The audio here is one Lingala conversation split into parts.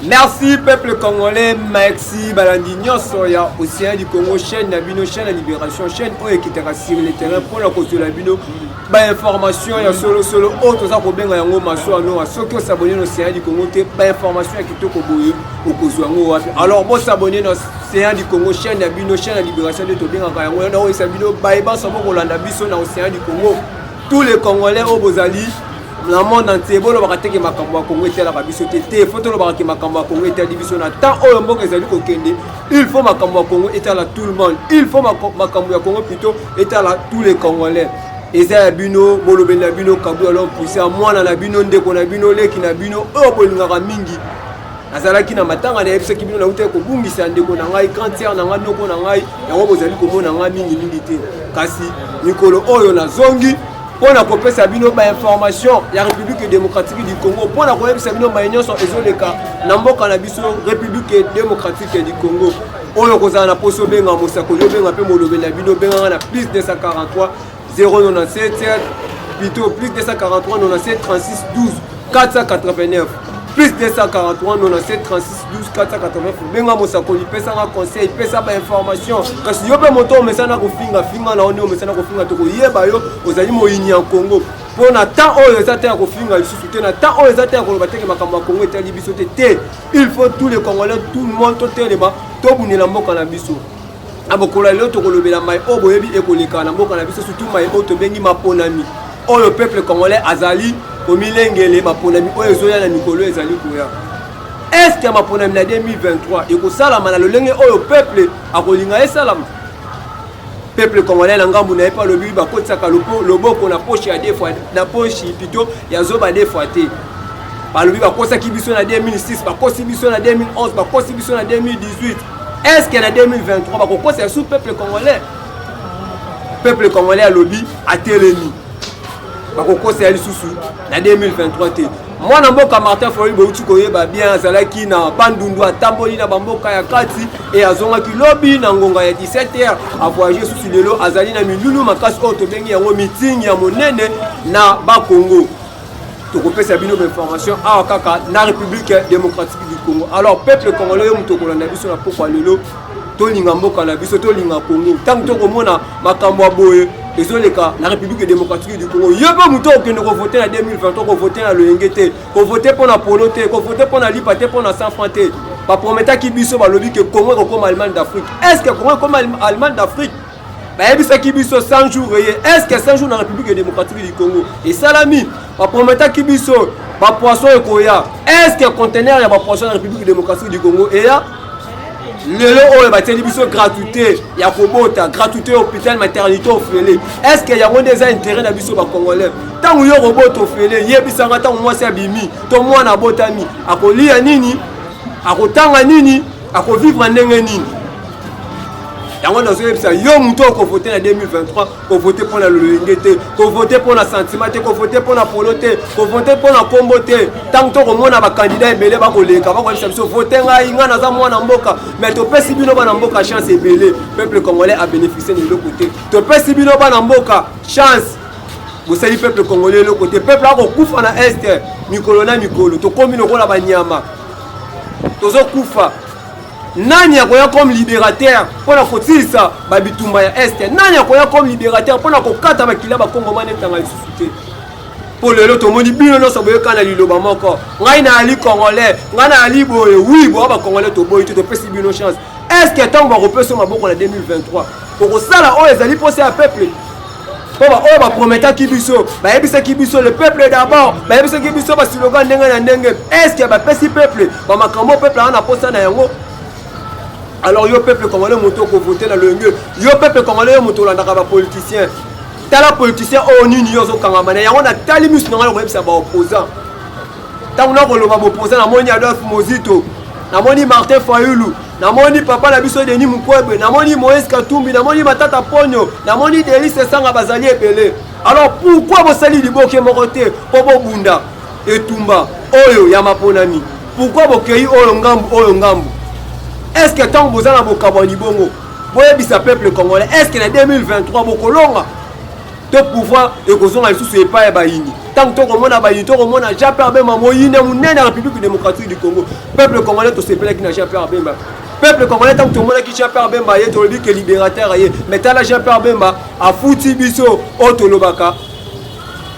Merci peuple congolais, merci balandi nyonso ya Océan du Congo, chaîne na bino, chaîne ya libération, chaîne oyo ekitaka sur le terrain mpona kozwela bino bainformation ya solosolo oyo toza kobenga yango maswano. Soki osabone na Océan du Congo te, bainformation ya kitoko boye okozwa yango wapi? Alors bosabone na Océan du Congo, chaîne na bino, chaîne ya libération nde tobengaka yango. Yana oyesa bino bayebanso bokolanda biso na Océan du Congo. Tous les Congolais oyo bozali na monde entier, bolobaka teke makambo ya Congo etalaka biso te. Te, faut tolobaka ke makambo ya Congo etali biso. Na temps oyo mboka ezali kokende, il faut makambo ya Congo etala tout le monde, il faut makambo ya Congo plutôt etala tous les Congolais. Eza ya bino, bolobeli na bino, Kabuya l'homme puissant, mwana na bino, ndeko na bino, leki na bino oyo bolingaka mingi. Nazalaki na matanga, nayebisaki bino nautaki kobungisa ndeko na ngai, grand sœur na ngai, noko na ngai. Yango bozali komona ngai mingimingi te, kasi mikolo oyo nazongi mpo na kopesa bino bainformation ya République démocratique du Congo, mpo na koyebisa bino maye nyonso ezoleka na mboka na biso République démocratique du Congo. Oyo kozala na poso obenga mosakoli, obenga mpe molobeli na bino, obenganga na plus 243 097, plutôt plus 243 97 36 12 489, plus 243 97 36 12 489. Benga mosakoli, pesanga conseil, pesa bainformation. Kasi yo mpe moto omesana kofinga, finga na yo nde omesana kofinga, tokoyeba yo ozali moyini ya Congo. Mpo na temps oyo eza te ya kofinga lisusu te, na temps oyo eza te ya koloba teke makambo ya Congo etali biso te. Te, il faut tous les Congolais, tout le monde totelema, tobundela mboka na biso. Na mokolo ya lelo tokolobela mai oyo boyebi ekoleka na mboka na biso, surtout mai oyo tobengi maponami, oyo peuple congolais azali komilengele. Maponami oyo ezoya na mikolo ezali koya, est-ce maponami na 2023 ekosalama na lolenge oyo peuple akolinga esalama? Peuple congolais na ngambu na ye mpe alobi bakotisaka loboko na poche ya deux fois, na poche plutôt ya zoba deux fois te. Balobi bakosaki biso na 2006, bakosi biso na 2011, bakosi biso na 2018. Est ce que na 2023 bakokosa yasu peuple congolais? Peuple congolais alobi atelemi, bakokosa ya lisusu na 2023 te. Mwana mboka Martin Fayulu, bouti koyeba bien, azalaki na Bandundu, atamboli na bamboka ya kati e azongaki lobi na ngonga ya 17 heures. Avoyage susu lelo, azali na milulu makasi oyo tobengi yango meeting ya monene na Bakongo. Tokopesa bino bainformation awa kaka na République démocratique du Congo. Alors peuple congolais, yo moto okolanda biso na pokwa lelo, tolinga mboka na biso, tolinga Congo. Ntango tokomona makambo ya boye ezoleka na République démocratique du Congo, yo mpe moto okende kovote na 2023, kovote na loyenge te, kovote mpo na polo te, kovote mpo na lipa te, mpo na 100 franc te. Baprometaki biso, balobi ke Congo ekokoma Allemagne d'Afrique. Est ce que Congo ekoma Allemagne d'Afrique? Bayebisaki biso 100 jours eye, est ce que 100 jours na République démocratique du Congo esalami? Baprometaki biso bapoisson ekoya, est ce que conteneur ya bapoisson na République démocratique du Congo eya? Lelo oyo batieli biso gratuité ya kobota, gratuité hôpital, maternité ofele, est ce que yango nde eza intérêt na biso bacongolais? Ntango yo kobota ofele, yebisanga, ntango mwasi abimi to mwana abotami, akolia nini? Akotanga nini? Akovivre ndenge nini? Yango nazoyebisa yo moto okovote na 2023, kovote mpo na lolenge te, kovote mpo na sentiment te, kovote mpo na polo te, kovote mpo na nkombo te. Ntango tokomona bakandidat ebele bakoleka, bakoyebisa biso vote ngai, ngai naza mwana mboka, mais topesi bino bana mboka chance ebele, peuple congolais abénéficie na eloko te. Topesi bino bana mboka chance, bosali peuple congolais eloko te. Peuple akokufa na Est mikolo na mikolo, tokomi lokola banyama, tozokufa. Nani akoya comme libérateur mpona kosilisa babitumba ya Est? Nani akoya comme libérateur mpona kokata makila bakongomani etanga lisusu te? Mpo lelo tomoni bino nyonso boyoka na liloba moko: ngai nayali congolais, ngai nayali boye. Oui, boya bacongolais, toboyi te, topesi bino chance. Est ce que ntango bakopesa maboko na 2023, okosala oyo ezali mposa ya peuple? Mpo oyo baprometaki biso, bayebisaki biso le peuple d'abord, bayebisaki biso baslogan ndenge na ndenge, est ce que bapesi peuple bamakambo peuple aza na posa na yango? Alors yo peuple congolais moto okovote na loyenge, yo peuple congolais, yo moto olandaka bapoliticien, tala politicien oyo nini yo ozokangama na yango. Natali miso na ngai, nakoyebisa baopposant. Ntango nakoloba boopposant, namoni Adolphe Mozito, namoni Martin Fayulu, namoni papa na biso Denis Mukwege, namoni Moïse Katumbi, namoni Matata Ponyo, namoni Delly Sesanga, bazali ebele. Alors pourquoi bosali liboke moko te mpo bobunda etumba oyo ya maponami? Pourquoi bokei oyo ngambu, oyo ngambu? Est ce que ntango boza na bokabwani bongo, boyebisa peuple congolais, est ce que na 2023 bokolonga to pouvoir ekozonga lisusu epai ya bayini? Ntango tokomona bayini, tokomona Jean Pierre Bemba moyini ya monene ya République démocratique du Congo. Peuple congolais tosepelaki na Jean Pierre Bemba. Peuple congolais ntango tomonaki Jean Pierre Bemba ye tolobi ke libérateur ye, mais tala Jean Pierre Bemba afuti biso oyo tolobaka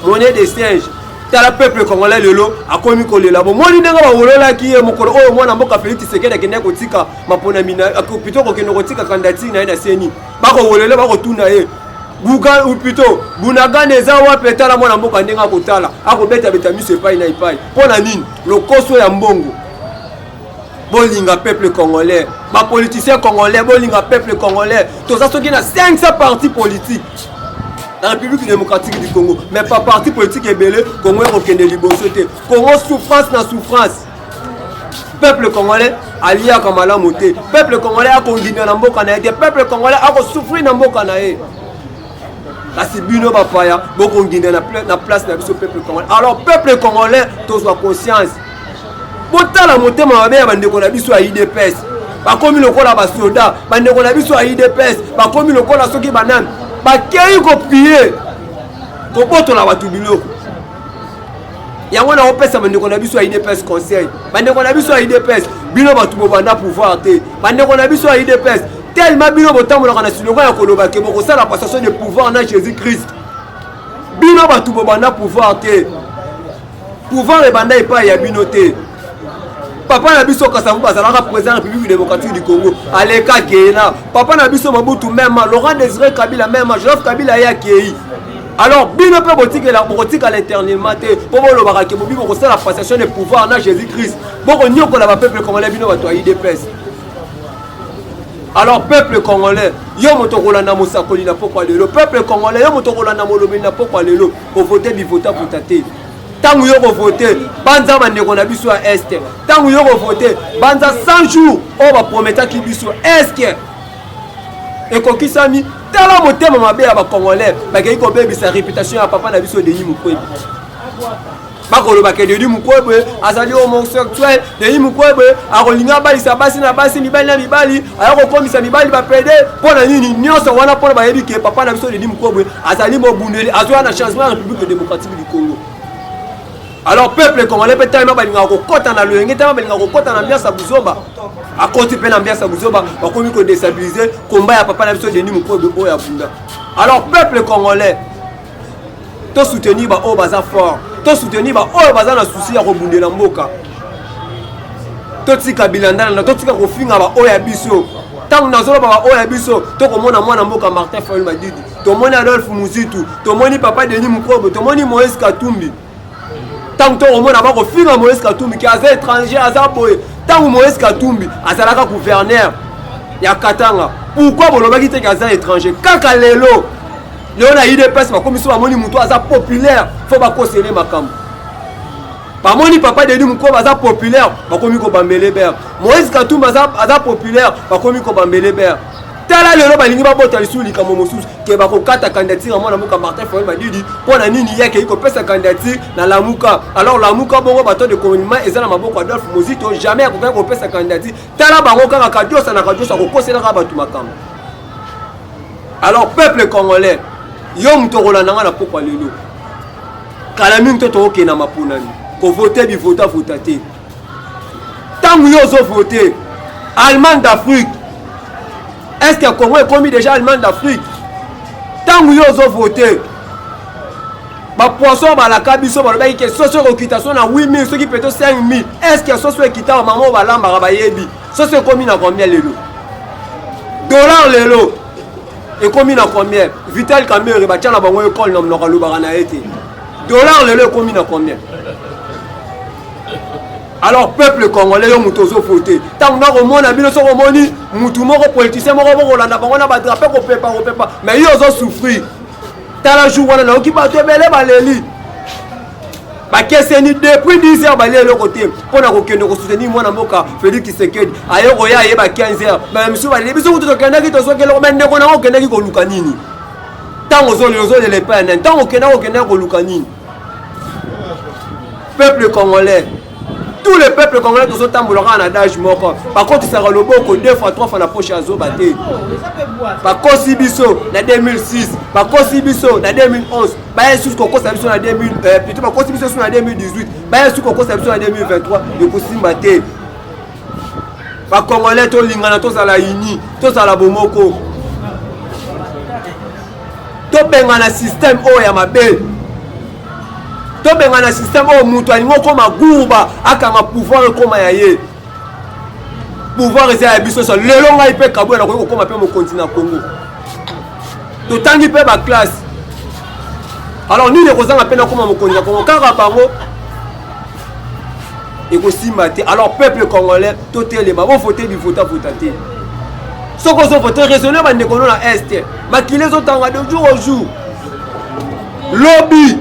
monnaie de singe. Tala peuple congolais lelo akomi kolela. Bomoni ndenge bawololaki ye mokolo oyo mwana mboka Félix Tshisekedi akendaki kotika maponami na plutôt kokende kotika candidature na ye na CENI. Bakowolele, bakotuna ye buka ou plutôt Bunagana eza wapi? Tala mwana mboka ndenge akotala, akobetabeta miso epai na epai. Mpo na nini? Lokoso ya mbongo. Bolinga peuple congolais, bapoliticien congolais, bolinga peuple congolais. Toza soki na 500 partis politiques na République démocratique du Congo, mais pa parti politique ebele, Congo ekokende liboso te. Congo souffrance na souffrance. Peuple congolais aliaka malamu te, peuple congolais akondima na mboka na ye te, peuple congolais akosouffrir na mboka na ye. Kasi bino bapaya bokonginda na place na biso peuple congolais. Alors peuple congolais, tozwa conscience. Botala motema mabe ya bandeko na biso ya UDPS, bakomi lokola basoda. Bandeko na biso ya UDPS bakomi lokola soki banani bakei kopie kobotola bato biloko. Yango nakopesa bandeko na biso ya UDPS conseil. Bandeko na biso ya UDPS, bino bato bobanda pouvoir te. Bandeko na biso ya UDPS, tellement bino botambolaka na slogan ya koloba ke bokosala passation de pouvoir na Jésus Christ, bino bato bobanda pouvoir te. Pouvoir ebanda epai ya bino te. Papa na biso Kasavubu azalaka président ya République démocratique du Congo, aleka akei na papa na biso Mobutu, même Laurent Désiré Kabila, même Joseph Kabila ye akei. Alors bino mpe botikela, bokotikala éternellement te mpo bolobaka ke bobi bokosala passation de pouvoir na Jésus Christ. Bokonyokola bapeuple congolais, bino bato ya UDPS. Alors peuple congolais, yo moto okolanda mosakoli na pokwa lelo. Peuple congolais, yo moto okolanda molobeli na pokwa lelo. Kovote bivota vota te. Ntango yo kovote, banza bandeko na biso ya Est. Ntango yo kovote, banza 100 jours oyo baprometaki biso, est-ce ekokisami? Tala motema mabe ya bacongolais, bakei kobebisa réputation ya papa na biso Denis Mukwege. Bakoloba ke Denis Mukwege azali homosexuel, Denis Mukwege akolinga abalisa basi na basi, mibali na mibali, aya kokomisa mibali bapédé. Mpo na nini nyonso wana? Mpona bayebi ke papa na biso Denis Mukwege azali mobundeli, azwa na changement ya République démocratique du Congo. Alors peuple congolais mpe telema balingaka kokɔta na loyenge, telema balingaka kokɔta na ambiance ya buzoba. Akoti mpe na ambiance ya buzoba, bakomi kodéstabiliser komba ya papa na biso Denis Mukwege oyo abunda. Alors peuple congolais, tosoutenir baoyo baza fort, tosoutenir baoyo baza na souci ya kobundela mboka. Totika bilandalanda, totika kofinga baoyo ya biso. Ntango nazoloba baoyo ya biso, tokomona mwana mboka Martin Fayulu Madidi, tomoni Adolphe Muzitu, tomoni papa Denis Mukwege, tomoni Moïse Katumbi. Ntango tokomona bakofinga Moïse Katumbi ke aza étranger, aza boye, ntango Moïse Katumbi azalaka gouverneur ya Katanga, pourquoi bolobaki te ke aza étranger? Kaka lelo lelo na UDPS bakomi so bamoni moto aza populaire, fo bakosele makambo. Bamoni papa Denis Mukwege aza populaire, bakomi kobambele bere. Moïse Katumbi aza populaire, bakomi kobambele bere. Tala lelo balingi babota lisusu likambo mosusu ke bakokata candidature ya mwana mboka Martin Fayulu Madidi. Mpo na nini ye akei kopesa candidature na Lamuka? Alors Lamuka bongo bato de commandement eza na maboko Adolphe Muzito, jamais akokaki kopesa candidature. Tala bango kaka kadiosa na kadiosa kokoselaka bato makambo. Alors peuple congolais, yo moto okolanda nga na pokwa lelo, kala mingi to tokokende na maponami. Kovote bivota vota te. Ntango yo ozovote Allemagne d'Afrique, est ce que Congo ekomi déjà Allemagne d'Afrique? Ntango yo ozovote bapoisson, balaka biso, balobaki ke soso ekokita so na 8000, soki peto 5000. Est ce que soso ekita? Bamama oyo balambaka bayebi soso ekomi na combien lelo. Dollar lelo ekomi na combien? Vital Kamerhe batya na bango ekole na monoko, alobaka na ye te. Dollar lelo ekomi na combien? Alors peuple congolais, yo moto ozovote, ntango nakomona bino, soki omoni mutu moko politicien moko bokolanda bango na badrapeau kopepa kopepa, mais yo ozosouffrir. Tala jour wana nayoki bato ebele baleli, bakeseni depuis 10 heures, balia eloko te mpo na kokende kosoutenir mwana mboka Félix Tshisekedi. Aye koya ayeba 15 heures, bamisusu baleli: biso kutu tokendaki, tozwaki eloko. Me ndeko nango, okendaki koluka nini? Ntango ozolela, ozolela epai ya nani? Ntango okendaki, okendaki koluka nini? Peuple congolais, Tout le peuple congolais tozotambola kaka na adage moko, bakotisaka loboko deux fois trois fois na poche ya zoba te. Bakosi biso na 2006, bakosi biso na 2011, baya lisusu kokosa biso na 2000, plutôt bakosi biso na 2018, baya lisusu kokosa biso na 2023, ekosimba te. Bacongolais tolingana, tozala uni, tozala bomoko, tobengana système oyo ya mabe, tobengana système oyo moto alingi okóma gurba, akanga pouvoir ekóma ya ye. Pouvoir eza ya biso. So lelo ngai mpe Kabuya nakoki kokóma mpe mokonzi na Congo. Totangi mpe baclasse, alors nini ekozanga mpe nakóma mokonzi na Congo? Kaka bango ekosimba te. Alors peuple congolais, totelema, bovote bivotavota te. Soki ozovote, raisonne. Bandeko no na Est, makili ezotanga de jour au jour. Lobi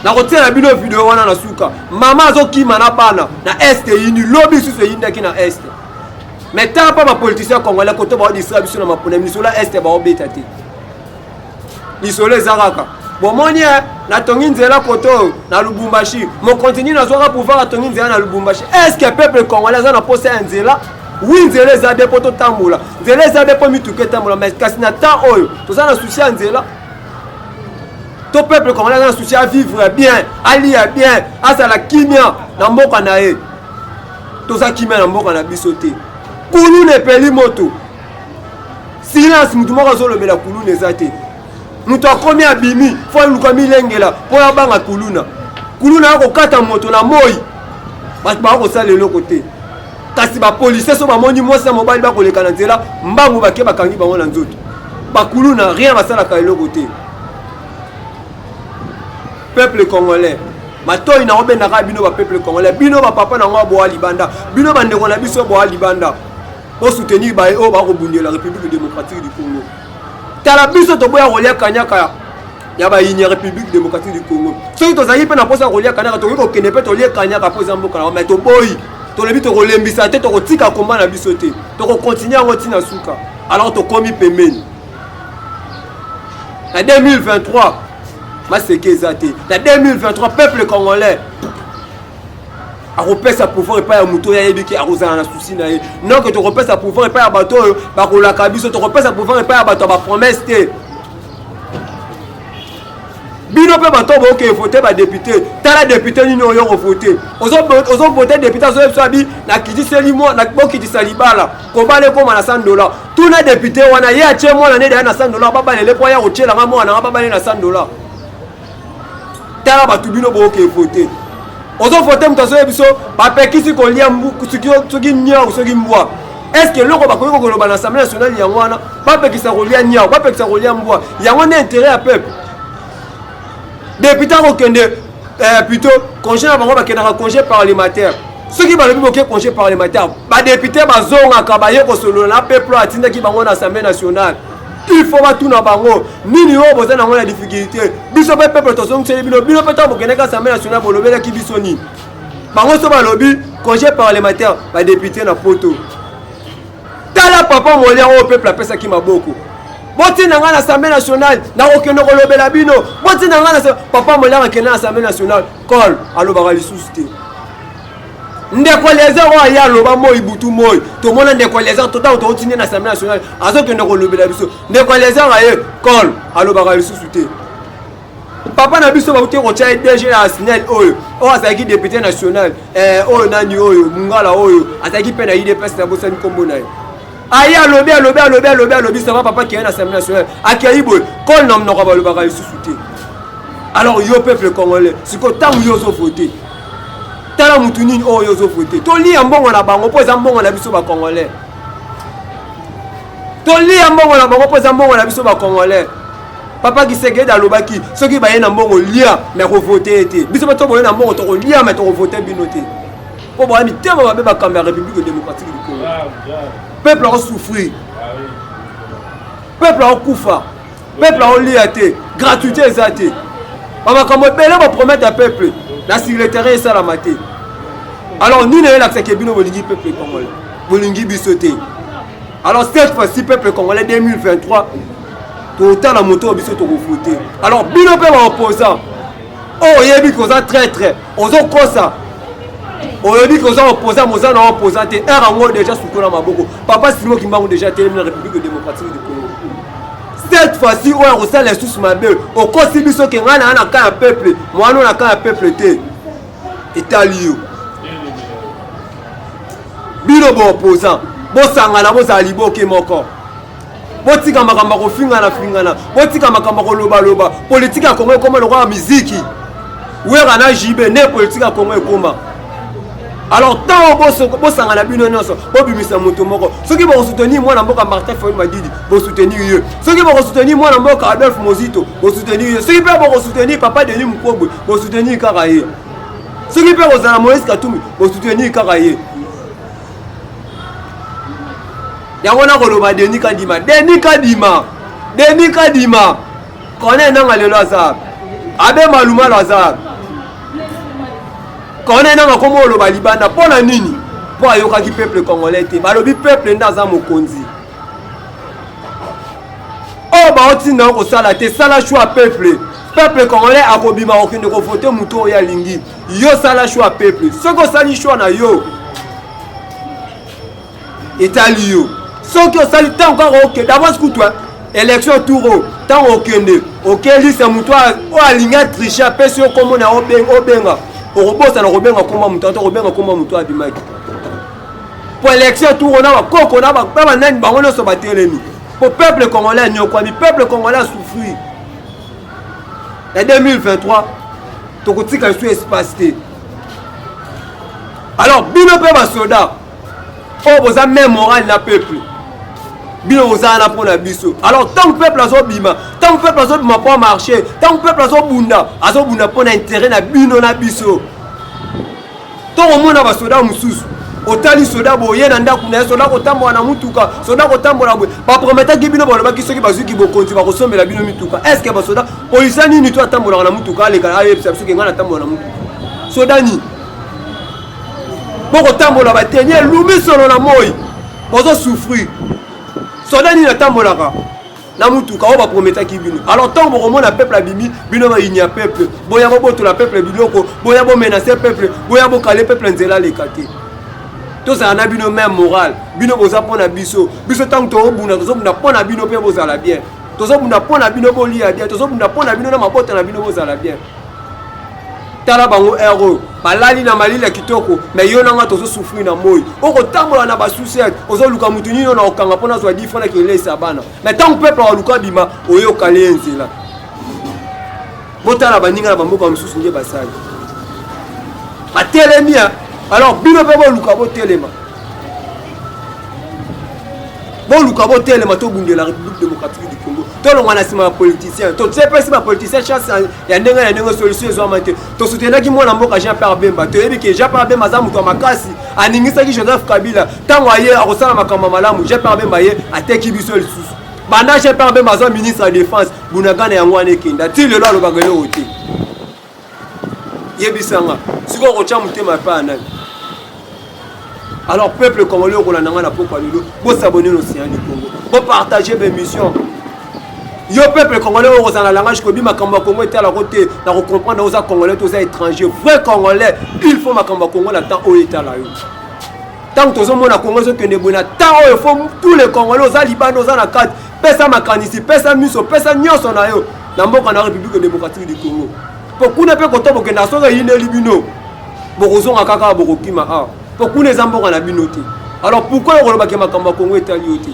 nakotiela bino video wana na suka, mama azokima na bana na Est. Eyindi lobi lisusu, eyindaki na Est. Mais tala mpa bapoliticien congolais koto baodistraire biso na mapona misolo ya Est, baobeta te. Lisolo eza kaka bomoni e natongi nzela koto oyo na Lubumbashi. Mokonzi nini azwaka pouvoir atongi nzela na Lubumbashi? Est ce que peuple congolais aza na posa ya nzela? Oui, nzela eza be mpo totambola, nzela eza be mpo mituka etambola. Mais kasi na temps oyo toza na souci ya nzela to peuple congolais aza na souci ya vivre bien, alia bien, azala kimia na mboka na ye? Toza kimia na mboka na biso te. Kuluna epeli moto, silence. Mutu moko azolobela kuluna eza te. Moto akomi abimi fo aluka milengela mpo abanga kuluna. Kuluna akokata moto na moi, bato bakosala eloko te. Kasi bapolisier so bamoni mwasi na mobali bakoleka na nzela, mbangu bake bakangi bango na nzoto. Bakuluna rien, basalaka eloko te. Peuple congolais, matoi na obendaka bino bapeuple congolais, bino bapapa nango boa libanda, bino bandeko na biso boa libanda, bosoutenir baye oyo bakobundela République démocratique du Congo. Tala, biso toboya kolia kanyaka ya bayini ya République démocratique du Congo. Soki tozali mpe na mposa ya kolia kanyaka, tokoki kokende mpe tolie kanyaka mpo eza mboka na, mais toboyi. Tolobi tokolembisa te, tokotika komba na biso te, tokokontinue yango ntina suka. Alors tokomi pembeni na 2023, maseke eza te. Na 2023, peuple congolais akopesa pouvoir epai ya moto oyo ayebi ke akozala na souci na ye. Donc tokopesa pouvoir epai ya bato oyo bakolaka biso, tokopesa pouvoir epai ya bato ya bapromesse te. Bino mpe bato boke vote badéputé, tala député nini oyo kovote. Ozovote député azoyebi biso abi nakitiseli, bokitisa libala, kobala ekóma na 100 dollar. Tuna député wana, ye atie mwana nde deya na 100 dollar, babalele mpo aya kotielanga mwana nga babale na 100 dollar. Tala bato bino boke vote, ozovote moto azoyebi biso bapekisi kolia soki niau, soki mbwa. Est ce que eloko bakoki koloba na Assemblée nationale yango wana? Bapekisa kolia niau, bapekisa kolia mbwa, yango nde intérêt ya peuple? Député akokende plutôt congé na bango, bakendaka congé parlementaire. Soki balobi boke congé parlementaire, badéputé bazongaka, baye kosolola na peuple oyo atindaki bango na Assemblée nationale. Il faut batuna bango nini oyo boza nango na difficulté. Biso mpe peuple tozongiseli bino, bino mpe ntango bokendaki Assemblée nationale bolobelaki biso nini? Bango so balobi congé parlementaire, badéputé na poto. Tala papa Molière oyo peuple apesaki maboko: botinda ngai na Assemblée nationale, nakokende kolobela bino, botinda ngai na. Papa Molière akende na Assemblée nationale, col alobaka lisusu te. Ndeko Eliezer oyo aye aloba moi butu moi, tomona ndeko Eliezer totango tootindi na Assemblée nationale, azokende kolobela biso. Ndeko Eliezer aye, col alobaka lisusu te. Papa na biso bauti kotia ye DG ya SNEL, oyo azalaki député national, oyo nani, oyo Mungala, oyo azalaki mpe na UDPS, nabosani nkombo na ye. Aye alobi, alobi, alobi, alobi, alobi, sava papa akei na Assemblée nationale, akei boye, kole na monoko balobaka lisusu te. Alors yo peuple congolais, sikoyo ntango yo ozovote, tala mutu nini oyo ozovote. Tolia mbongo na bango mpo eza mbongo na biso bacongolais, tolia mbongo na bango mpo eza mbongo na biso bacongolais. Papa Tshisekedi alobaki soki baye na mbongo, lia, mais kovote ye te. Biso mpe toboye na mbongo, tokolia, mais tokovote bino te mpo boya mitema mabe. Bakambi ya République démocratique du Congo, peuple akosouffrir, peuple akokufa, peuple akolia te, gratuité eza te, bamakambo ebele bapromettre ya peuple na sur le terrain esalama te. Alors nini eyelakisaki bino bolingi peuple congolais? Bolingi biso te. Alors cette fois-ci, peuple congolais, 2023 totala moto oyo biso tokovote. Alors bino mpe baopposant oyo oyebi koza traître, ozokosa. Oyebi ke oza opposant, moza na opposant te. Heure yango déjà sukola maboko. Papa Simon Kimbangu déjà telemi na République démocratique du Congo. Cette fois-ci oyo akosala lisusu mabe, okosi biso ke ngai naa na camp ya peuple, mwana na camp ya peuple te. Etali yo. Bino ba opposant, bosangana bozala liboke moko. Botika makambo ya kofingana fingana, botika makambo ya kolobaloba. Politike ya Congo ekoma lokola miziki. Wera na JB nde politike ya Congo ekoma. Alors ntango bosangana bino nyonso bobimisa moto moko, soki bokosoutenir mwana mboka Martin Fayulu Madidi bosoutenir ye, soki bokosoutenir mwana mboka Adolphe Mozito bosoutenir ye, soki mpe bokosoutenir papa Denis Mukwege bosoutenir kaka ye, soki mpe kozala Moïse Katumbi bosoutenir kaka ye. Yango nakoloba Denis Kadima, Denis Kadima, Denis Kadima, Corneille Nangaa lelo aza Abe Malumalu aza Corneille Nangaa komo oloba libanda mpo na nini? Mpo ayokaki peuple congolais te. Balobi peuple nde aza mokonzi. Oyo baotinda yo kosala te, sala choix peuple. Peuple congolais akobima kokende kovote moto oyo alingi. Yo sala choix peuple. Soki osali choix na yo etali yo. Soki osali ntango kaka okende d'avance kutu élection tour oyo ntango okende okelisa moto oyo alingi atriche apesi yo kombo na obenga, okobosana kobenga kombo moto ata kobenga kombo moto abimaki po élection tour oyo na bakoko na banani bango nyonso batelemi po peuple congolais anyokwami, peuple congolais asouffrir. Na 2023 tokotika lisusu espace te. Alors bino mpe basoda oyo boza même morale na peuple, bino boza wana mpona biso. Alors ntango peuple azobima, ntango peuple azobima mpo marché, ntango peuple azobunda, azobunda mpona intérêt na bino na biso. Tokomona basoda mosusu, otali soda boye na ndako na ye, soda kotambola na mutuka, soda kotambola boye. Baprometaki bino, balobaki soki bazwiki bokonzi bakosombela bino mituka. Est-ce que basoda policier nini to atambolaka na mutuka aleka ayebisa biso ke ngai natambola na mutuka? Soda nini? Bokotambola bateni elumi solo na moi, bozosouffrir. Soda nini atambolaka na mutuka oyo baprometaki bino? Alors ntango bokomona peuple abimi, bino bayini ya peuple, boya bobotola peuple biloko, boya bomenace peuple, boya bokale peuple nzela aleka te. Tozala na bino même morale, bino boza mpona biso, biso ntango tozobunda, tozobunda mpona bino mpe bozala bien, tozobunda mpona bino bolia bien, tozobunda mpona bino na mabota na bino bozala bien. Tala bango heure oyo balali na malili ya kitoko, mais yo nanga tozosouffrir na moi. Okotambola na basuset, ozoluka mutu nini na okanga mpona azwa 10 francs na kelesa bana. Mais ntango peuple aluka bima, oyokale ye nzela. Botala baninga na bamboka mosusu nde basali batelemi. Alors bino mpe boluka botelema, boluka botelema, tobundela République démocratique du Congo, tolongwa na nsima ya politicien. Topesi bapoliticien chance ya ndenge na ndenge, solution ezwama te. Tosoutenaki mwana mboka Jean Pierre Bemba, toyebi ke Jean Pierre Bemba aza moto ya makasi, aningisaki Joseph Kabila. Ntango aye akosala makambo malamu, Jean Pierre Bemba ye ateki biso lisusu. Banda Jean Pierre Bemba azwa ministre ya défense, bunagana yango wana ekenda ti lelo, alobaka eloko te. Yebisanga sikoyo okotya motema epai ya nani? Alors peuple congolais okolanda nga na pokwa lelo, bosabone na Océan du Congo, bopartage baémission. Yo peuple congolais oyo kozala na langage kobi makambo ya Congo etalako te, na kocomprendre oza congolais to oza étranger. Vrai congolais, il faut makambo ya Congo na temps oyo etala yo. Ntango tozomona Congo ezokende boye na temps oyo, faut tous les congolais, oza libanda oza na kati, pesa makanisi, pesa miso, pesa nyonso na yo na mboka na République démocratique du Congo. Po kuna mpe koto bokenda, soki eyindeli bino bokozonga kaka, bokokima awa, po kuna eza mboka na bino te. Alors pourquoi okolobaki makambo ya Congo etali yo te?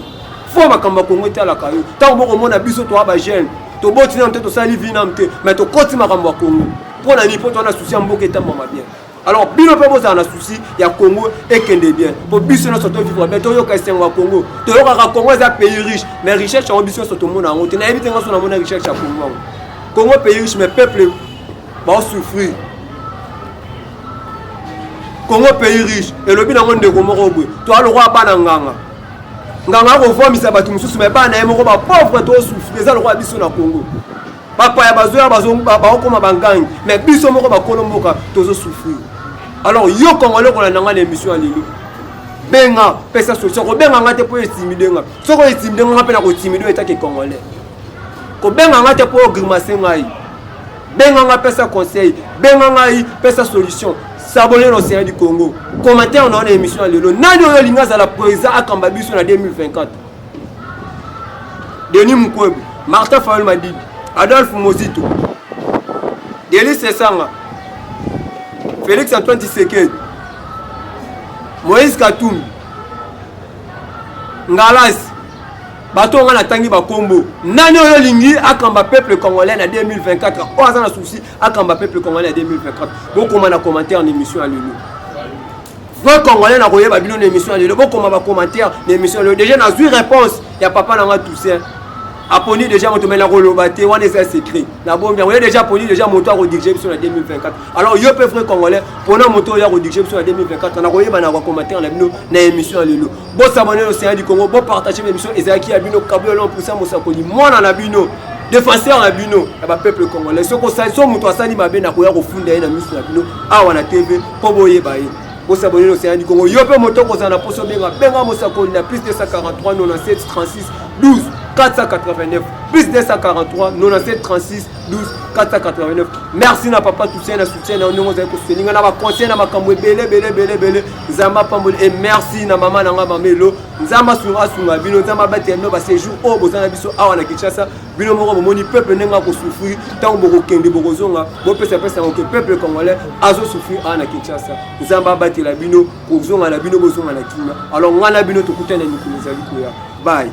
Fo makambo ya Congo etalaka yo. Ntango bokomona biso toa bajeune, toboti nanu te, tosali vi nanu te, mais tokoti makambo ya Congo mpo na nini? Mpo toa na souci ya mboka etambama bien. Alors bino mpe bozala na souci ya Congo ekende bien, mpo biso nyonso tovivre bien, toyoka esengo ya Congo. Toyokaka Congo eza pays riche, mais richesse yango biso nyonso tomona yango te. Nayebi te, nga so namona richesse ya Congo yango. Congo pays riche, mais peuple baosouffrir. Congo pays riche, elobi nango ndeko moko boye, toa lokola bana nganga. Nganga akovwamisa bato mosusu, mais bana ye moko bapauvre, tosouffrir. Eza lokola biso na Congo, bapaya bazoya baokoma bangangi, mais biso moko bakolo mboka tozosouffrir. Alors yo congolais kolanda nga na émission ya lelo, benga, pesa solution. Kobenga nga te mpo intimide nga. Soki ointimide nga mpe na kointimide oyo etake congolais. Kobenga nga te mpo ogrimace ngai. Benga nga, pesa conseil. Benga ngai, pesa solution. S'abonner na Océan du Congo. Commentaire na émission ya lelo. Nani oyo olingi azala président akamba biso na 2024? Denis Mukwege, Martin Fayulu Madidi, Adolphe Mozito, Delly Sesanga, Félix Antoine Tshisekedi, Moïse Katumbi, Ngalasi, bato oyo nga natangi bakombo. Nani oyo olingi akamba peuple congolais na 2024? Oyo aza na souci akamba peuple congolais na 2024, bokoma na commentaire na émission ya lelo. Vrai Congolais, na koyeba bino na émission ya lelo. Bokoma bacommentaire na émission ya lelo. Déjà nazwi réponse ya papa na nga Toussaint, aponi déjà moto, mais nakoloba te, wana eza secret, nabombi yango. Ye déjà aponi déjà moto akodirige biso na 2024. Alors yo mpe, vrai Congolais, mpona moto oyo akodirige biso na 2024, nakoyeba na bacommentaire na bino na émission ya lelo. Bos'abonner Océan du Congo, bopartage émission. Ezalaki ya bino Kabuyolo Mpusa, mosakoli, mwana na bino, défenseur na bino ya bapeuple congolais. Soki osali so moto asali mabe, nakoya kofunda ye na miso na bino awa na TV mpo boyeba ye. Bos'abonner na Océan du Congo. Yo mpe moto kozala na poso, benga, benga mosakoli na plus 243 97 36 12 489, plus 243 97 36 12 489. Merci na papa Toussaint na soutien na yo, ndenge ozali koselinga na baconseil na makambo ebele ebele ebele ebele. Nzambe apamboli. Et merci na mama na nga, mama Elo. Nzambe asunga, asunga bino, Nzambe abatela bino baséjour oyo boza na biso awa na Kinshasa. Bino moko bomoni peuple ndenge akosouffrir. Ntango bokokende, bokozonga, bopesapesa yango ke peuple congolais azosouffrir awa na Kinshasa. Nzambe abatela bino, kozonga na bino, bozonga na kimia. Alors ngai na bino tokutani na mikolo ezali koya. Bye.